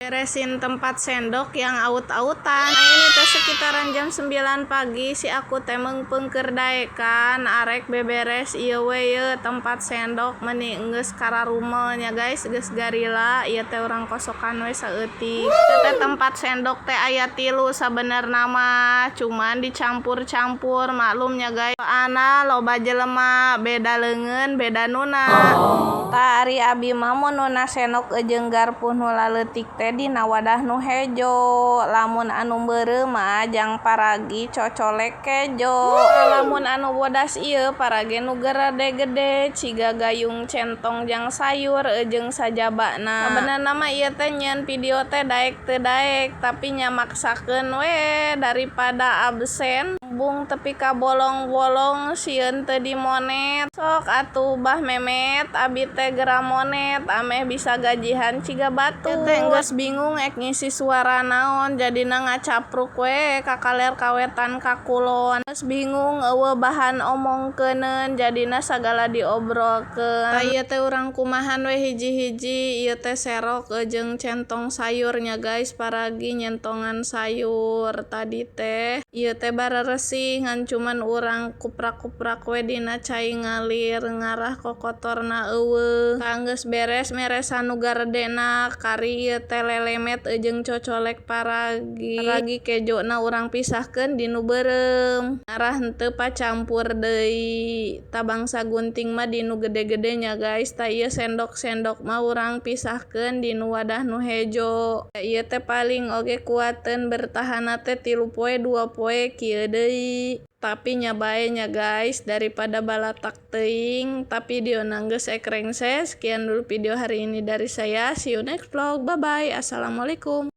Beresin tempat sendok yang aut-autan. Nah, ini teh sekitaran jam 9 pagi si aku teh meungpeung keur daekan, arek beberes ieu we, ye tempat sendok meuni geus kararumel nya, guys, geus garila. Ieu teh urang kosokan we saeutik. Ieu teh tempat sendok teh aya tilu sabenerna mah, cuman dicampur-campur, maklum nya, guys, soalna loba jelema, beda leungeun, beda nuna. Tah, ari abi mah mun nuna sendok jeung garpu nu laleutik teh dina wadah nu hejo, lamun anu beureum mah jang paragi cocolek kejo. Lamun anu bodas ieu paragi nu gede-gede ciga gayung centong jang sayur jeung sajabana. Sabenerna mah ieu teh nyieun video teh daek teu daek, tapi nya maksakeun we daripada absen embung tepi ka bolong-bolong, sieun teu dimonet. Sok atuh, Bah Memet, abi teh geura monet ameh bisa gajihan ciga batur. Teh geus bingung ek ngisi suara naon, jadina ngacapruk we ka kaler, ka wetan, ka kulon. Geus bingung, euweuh bahan omongkeuneun, jadina sagala diobrolkeun. Tah, ieu teh urang kumahan we hiji-hiji. Ieu teh serok jeung centong sayur nya, guys, paragi nyentongan sayur tadi teh. Ieu teh bareresih, ngan cuman urang kuprak-kuprak we dina cai ngalir ngarah kokotorna euweuh. Tah, geus beres meresan nu garedena, kari ieu teh lelemet jeung cocolek paragi. Paragi kejona urang pisahkeun di nu beureum ngarah henteu pacampur deui. Tah, bangsa gunting mah di nu gede-gede nya, guys. Tah, ieu sendok-sendok mah urang pisahkeun di nu wadah nu hejo. Ieu teh paling oge kuateun bertahanna teh 3 poe, 2 poe kieu deui, tapi nya bae nya, guys, daripada balatak teuing. Tapi videona geus ek rengse. Sekian dulu video hari ini dari saya. See you next vlog. Bye bye. Assalamualaikum.